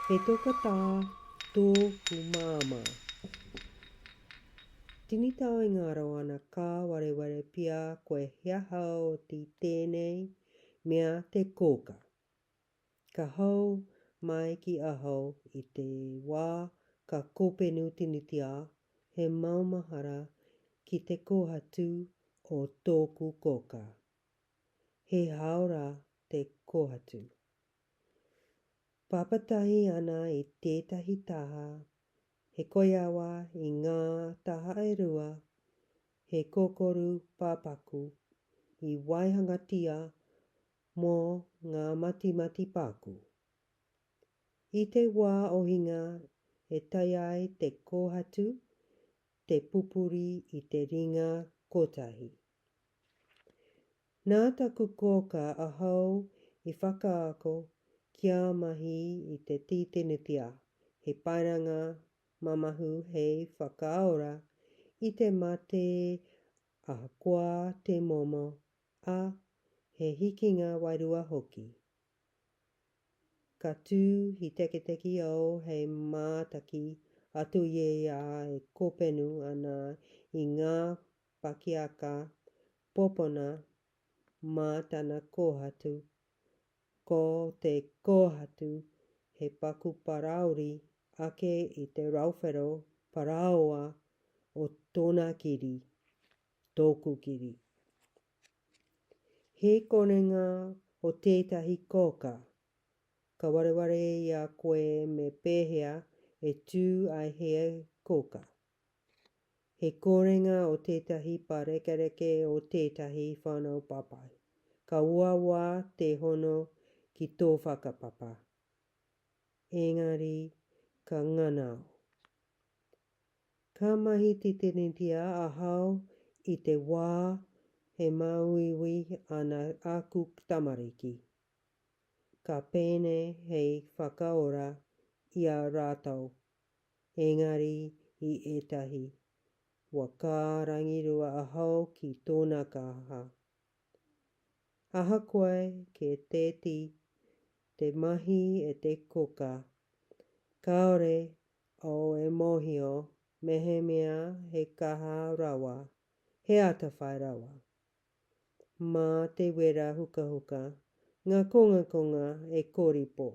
He toka tā tōku māmā. Tini tau e ngaro ana ka wareware pea koe he aha oti tēnei mea te kōka. Ka hou mai ki ahau i te wā ka kōpenu tinitia he maumahara ki te kōhatu o tōku kōka. He hāora te kōhatu. Papatahi ana i tētahi taha, he koiawa i ngā taha e rua, he kokoru pāpaku i waihangatia mō ngā matimati pākū. I te wā ohinga e tae ai te kōhatu te pupuri i te ringa kotahi. Nā taku kōkā ahau i whakaako kia mahi i te tītenetia, he paeranga mamahu hei whakaora i te mate ahakoa te momo, ā, he hikinga wairua hoki. Ka tū he teketeke au hei mātaki atu i a ia e kōpenu ana i ngā pakiaka popona mā tana kōhatu, ko te kōhatu he paku parauri ake i te rauwhero parāoa o tōna kiri, tōku kiri. He konenga o tētahi kōka, ka wareware i a koe me pēhea e tū ai he kōka. He korenga o tētahi pārekareke o tētahi whānau papai. Ka uaua te hono ki tō whakapapa. Engari ka ngana au. Ka mahi te tenetia ahau i te wā e māuiui ana aku tamariki. Ka pēnei hei whakaora i a rātou. Engari i ētahi wa ka rangirua ahau ki tōna kaha. Ahakoa ke tēti te mahi e te koka, kāore au e mōhio mehemea he kaha rawa, he atawhai rawa. Mā te wera hukahuka ngā kongakonga e koripo.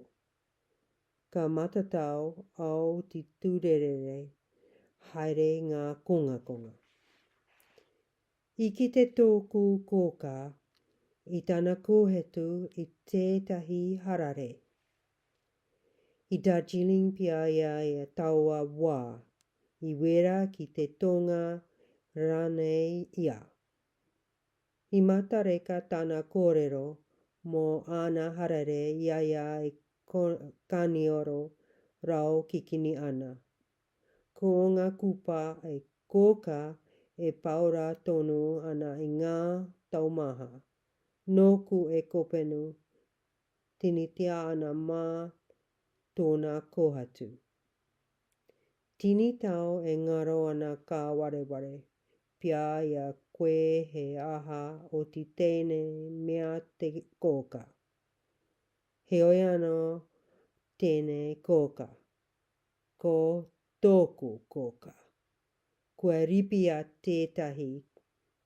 Ka matatau au te tūrerere haere ngā kongakonga. I kite tōku kōkā i tana kōhetu i tētahi harare. I Darjeeling pea ia i taua wā, i wera ki te tonga rānei ia. I matareka tana kōrero mō āna harere i a ia e kanioro rau kikini ana. Ko ngā kupa e kōkā e paora tonu ana i ngā taumaha, nōku e kopenu tinitia ana mā tōna kōhatu. Tini tau e ngaro ana ka wareware pea i a koe he aha oti tēnei mea te kōka. Heoi anō tēnei kōka, ko tōku kōka. Kua ripia tētahi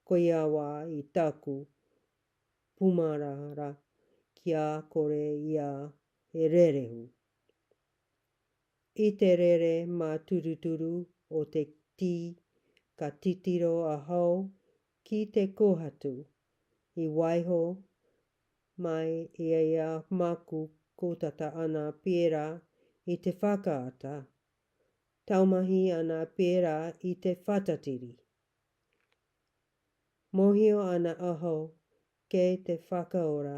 koiawa i taku pūmarara kia kore ia e rerehu. I te rere māturuturu o te tī ka titiro ahau ki te kōhatu i waiho mai i a ia māku kōtata ana pērā i te whakaata, taumahi ana pērā i te whatatiri. Mōhio ana ahau kei te whakaora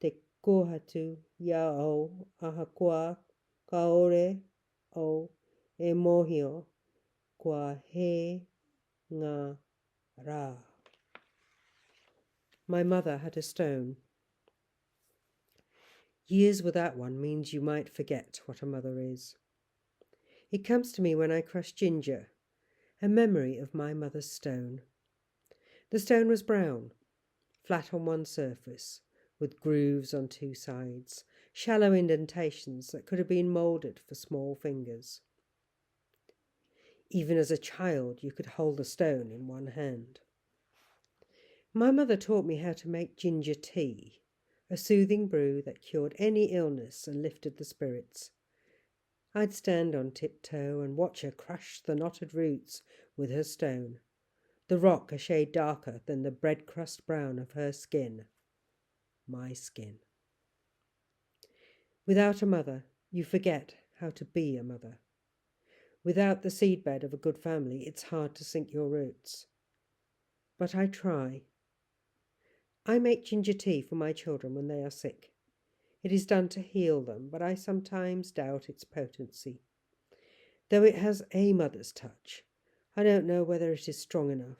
te kōhatu i a au ahakoa kāore au e mōhio kua hē ngā rā. My mother had a stone. Years without one means you might forget what a mother is. It comes to me when I crush ginger, a memory of my mother's stone. The stone was brown, flat on one surface, with grooves on two sides. shallow indentations that could have been moulded for small fingers. Even as a child, you could hold the stone in one hand. My mother taught me how to make ginger tea, a soothing brew that cured any illness and lifted the spirits. I'd stand on tiptoe and watch her crush the knotted roots with her stone, the rock a shade darker than the bread-crust brown of her skin, my skin. Without a mother, you forget how to be a mother. Without the seedbed of a good family, it's hard to sink your roots. But I try. I make ginger tea for my children when they are sick. It is done to heal them, but I sometimes doubt its potency. Though it has a mother's touch, I don't know whether it is strong enough,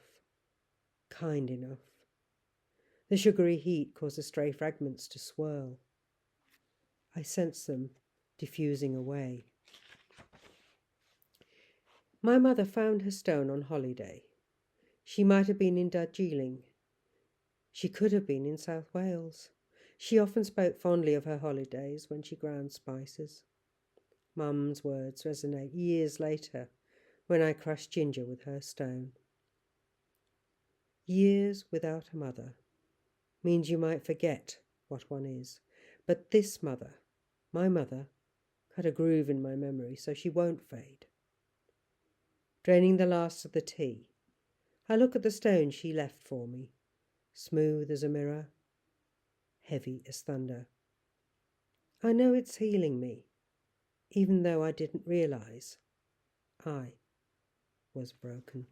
kind enough. The sugary heat causes stray fragments to swirl. I sense them diffusing away. My mother found her stone on holiday. She might have been in Darjeeling. She could have been in South Wales. She often spoke fondly of her holidays when she ground spices. Mum's words resonate years later when I crush ginger with her stone. Years without a mother means you might forget what one is, but this mother, my mother, cut a groove in my memory so she won't fade. Draining the last of the tea, I look at the stone she left for me, smooth as a mirror, heavy as thunder. I know it's healing me, even though I didn't realize I was broken.